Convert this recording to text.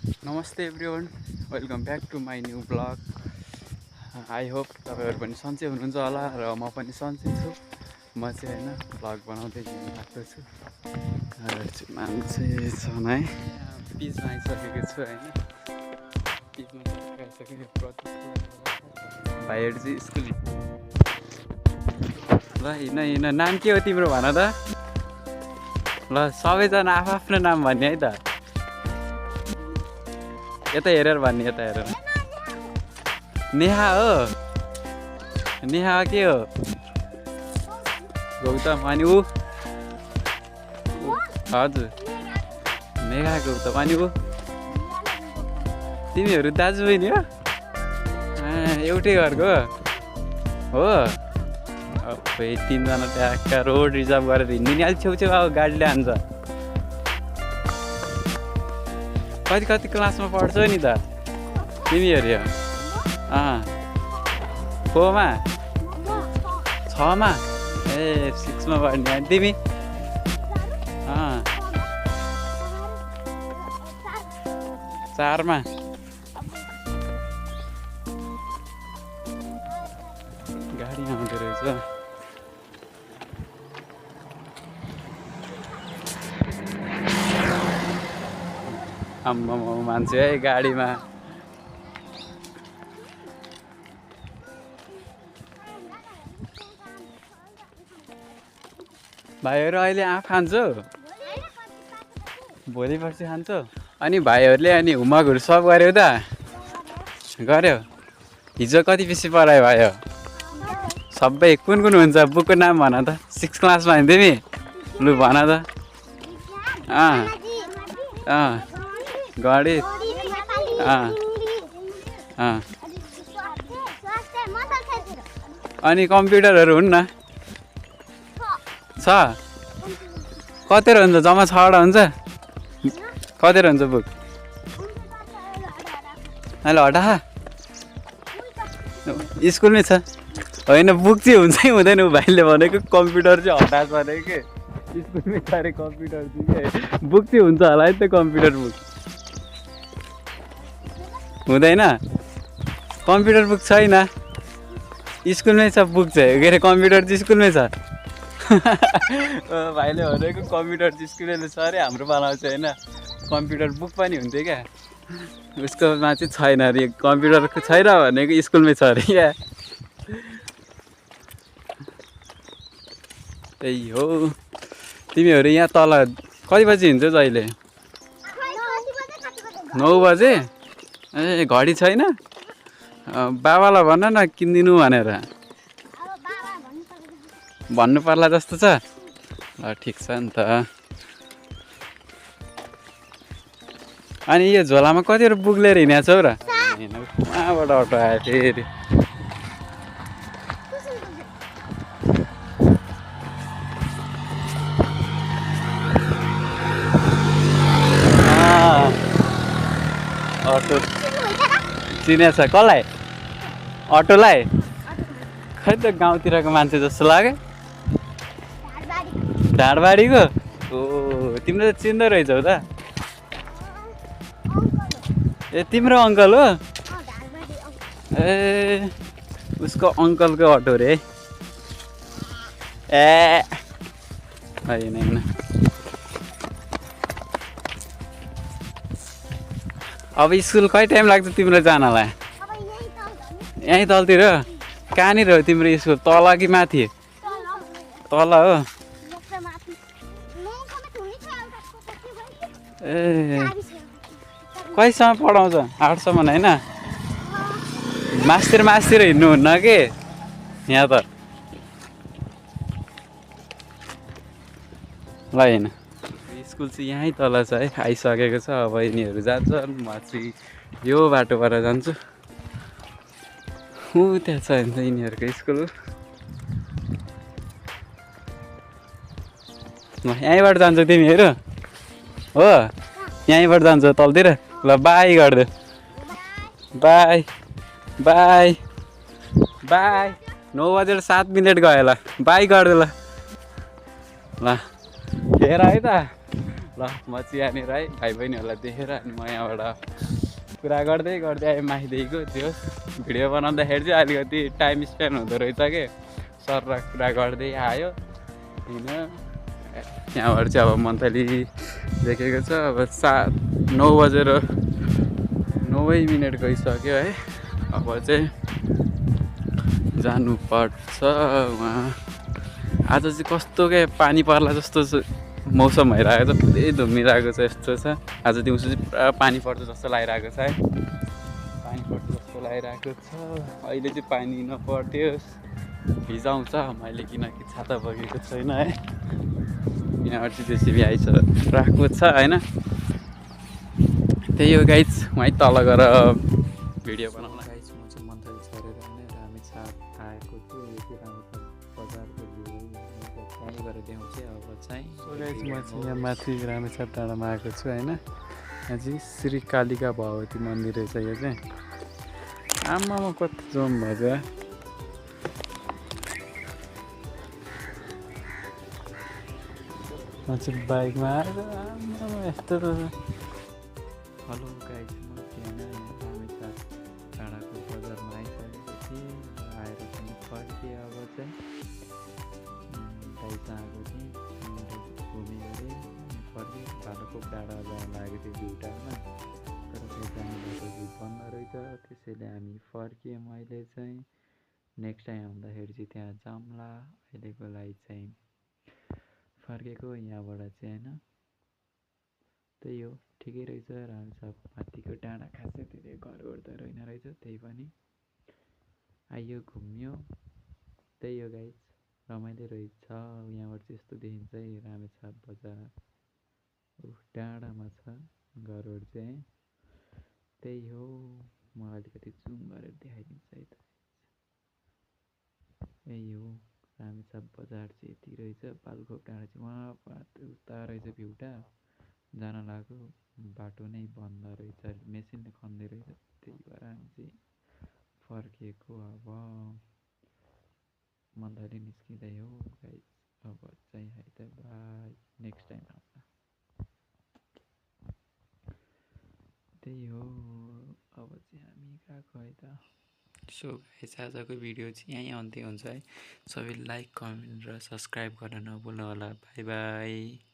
नमस्ते everyone, welcome back to my new vlog. I hope तपाईँहरू पनि सन्चै हुनुहुन्छ होला र म पनि सन्चै छु। म चाहिँ होइन ब्लग बनाउँदै हिँडिरहेको छु। मान्छे छन् है, पिचमा आइसकेको छु होइन। पिचमा आइसकेको भाइहरू चाहिँ स्कुल ल हिँड हिँड। नाम के हो तिम्रो भन त? ल सबैजना आफ्नो नाम भन्ने है त। यता हेरेर भन्ने, यता हेरेर। नेहा हो, नेहा के हो? गौतम। अनि ऊ? हजुर मेघा गौतम। अनि ऊ? तिमीहरू दाजुबहिनी हो? एउटै घरको हो? तिनजना ट्याक्क रोड रिजर्भ गरेर हिँड्ने नि। अलिक छेउछेउ अब गाडीले हान्छ। कति कति क्लासमा पढ्छौ नि त तिमीहरू? फोरमा, छमा, ए 6मा पढ्ने। अनि तिमी? चारमा। गाडी आउँदो रहेछ। आम्मा मान्छे है गाडीमा। भाइहरू अहिले आँप खान्छौ? भोलि पर्सि खान्छौ? अनि भाइहरूले अनि होमवर्कहरू सब गऱ्यौ त? गऱ्यौ? हिजो कति पिसी पढायो भयो? सबै कुन कुन हुन्छ? बुकको नाम भन त। 6 क्लासमा नि तिमी? लु भन त। गणित, अनि कम्प्युटरहरू हुन्न? 6? कतिवटा हुन्छ? जम्मा 6वटा हुन्छ? कतिवटा हुन्छ बुक? अहिले हटा स्कुलमै छ होइन। बुक चाहिँ हुन्छै हुँदैन। भाइले भनेको कम्प्युटर चाहिँ हटाएको अरे के? स्कुलमै छ अरे कम्प्युटर चाहिँ के? बुक चाहिँ हुन्छ होला है त? कम्प्युटर बुक हुँदैन? कम्प्युटर बुक छैन स्कुलमै छ। बुक चाहिँ के अरे कम्प्युटर चाहिँ स्कुलमै छ। भाइले भनेको कम्प्युटर चाहिँ स्कुलमै छ अरे। हाम्रो पालामा चाहिँ होइन, कम्प्युटर बुक पनि हुन्थ्यो क्या। उसकोमा चाहिँ छैन अरे। कम्प्युटर छैन भनेको स्कुलमै छ अरे क्या। त्यही हो। तिमीहरू यहाँ तल कति बजी हिँड्छौ अहिले? 9 बजे? ए घडी छैन? बाबालाई भन न किनिदिनु भनेर। भन्नु पर्ला जस्तो छ। ल ठिक छ नि त। अनि यो झोलामा कतिवटा बुक लिएर हिँडेको छौ र? कहाँबाट अटो आयो फेरि? अटो चिनेछ? कसलाई? अटोलाई? खै त गाउँतिरको मान्छे जस्तो लाग्यो। ढाडबाडीको? ओ तिम्रो त चिन्दो रहेछौ त। ए तिम्रो अङ्कल हो? ए उसको अङ्कलको अटो रे। ए होइन होइन। अब स्कुल कति टाइम लाग्छ तिम्रो जानलाई? यहीँ तलतिर? कहाँनिर हो तिम्रो स्कुल? तल कि माथि? तल हो? ए कहिलेसम्म पढाउँछ? 8सम्म होइन? मास्तिर हिँड्नुहुन्न कि यहाँ त? ल होइन, स्कुल चाहिँ यहीँ तल छ है। आइसकेको छ। अब यिनीहरू जान्छन्, म चाहिँ यो बाटोबाट जान्छु। त्यहाँ छ नि त यिनीहरूको स्कुल। यहीँबाट जान्छौ तिमीहरू? हो यहीँबाट जान्छ तलतिर? ल बाई गरिदेऊ। By by by. 9:07 गयो। ल बाई गरिदेऊ। ल हेर है त ल म चाहिँ यहाँनिर है भाइ बहिनीहरूलाई देखेर अनि म यहाँबाट कुरा गर्दै गर्दै आएँ माथिदेखिको त्यो भिडियो बनाउँदाखेरि चाहिँ अलिकति टाइम स्पेन्ड हुँदो रहेछ कि सर र कुरा गर्दै आयो होइन। यहाँबाट चाहिँ अब मन्थली देखेको छ अब 9:09 गइसक्यो है। अब चाहिँ जानुपर्छ उहाँ। आज चाहिँ कस्तो क्या पानी पर्ला जस्तो मौसम भइरहेको छ, पुरै धुम्मिरहेको छ यस्तो छ। आज दिउँसो चाहिँ पुरा पानी पर्छ जस्तो लागिरहेको छ है, पानी पर्छ जस्तो लागिरहेको छ। अहिले चाहिँ पानी नपर्थ्योस् भिजाउँछ मैले किनकि छाता बोकेको छैन है। यहाँबाट चाहिँ जेसिबी आइसकेको छ होइन। त्यही हो गाइज, वहीँ तल गएर भिडियो बनाउन गाइज म चाहिँ मन्थली छोडेर नै रामेछाप आएको छु। यो चाहिँ रामेछाप बजारको भ्यू त्यहीँ गएर देखाउँछ अब चाहिँ। सो गाइज म चाहिँ यहाँ माथि रामेछाप डाँडामा आएको छु होइन। यहाँ चाहिँ श्री कालिका भगवती मन्दिर रहेछ यो चाहिँ। आमामा कति जम भएछ। म चाहिँ बाइकमा आएर आमामा यस्तो त। हेलो गाइज म चाहिँ रामेछाप डाँडाको बजारमा आइसकेको थिएँ। आएर पनि फर्केँ अब चाहिँ गाइज आएको थिएँ घुमेँ गरेँ अनि फर्केँ। भालुखोप डाँडा जान लागेको थियो भ्युटारमा, तर त्यहाँ जाने बाटो चाहिँ बन्द रहेछ, त्यसैले हामी फर्केँ। मैले चाहिँ नेक्स्ट टाइम आउँदाखेरि चाहिँ त्यहाँ जाउँला, अहिलेको लागि चाहिँ फर्केको यहाँबाट चाहिँ होइन। त्यही हो, ठिकै रहेछ रामेछाप माथिको डाँडा। खासै धेरै घरहरू त रहेन रहेछ, त्यही पनि आइयो घुम्यो। त्यही हो गाइज, रमाइलो रहेछ। यहाँबाट चाहिँ यस्तो देखिन्छ है रामेछाप बजार डाँडामा छ घरहरू चाहिँ। त्यही हो, म अलिकति जुम गरेर देखाइदिन्छु है त। यही हो रामेछाप बजार चाहिँ यति रहेछ। भालुखोप डाँडा चाहिँ उहाँ उता रहेछ भ्युटा, जान लाग्यो बाटो नै बन्द रहेछ, मेसिनले खन्दै रहेछ, त्यही भएर हामी चाहिँ फर्किएको। अब मन्थली निस्किँदै हो गाइज, अब चाहिँ है त बाई, नेक्स्ट टाइम आउँदा। त्यही हो, अब चाहिँ हामी गएको है त। सो गाइज आजको भिडियो चाहिँ यहीँ अन्त्य हुन्छ है। सबैले लाइक कमेन्ट र सब्सक्राइब गर्न नभुल्नु होला। By by.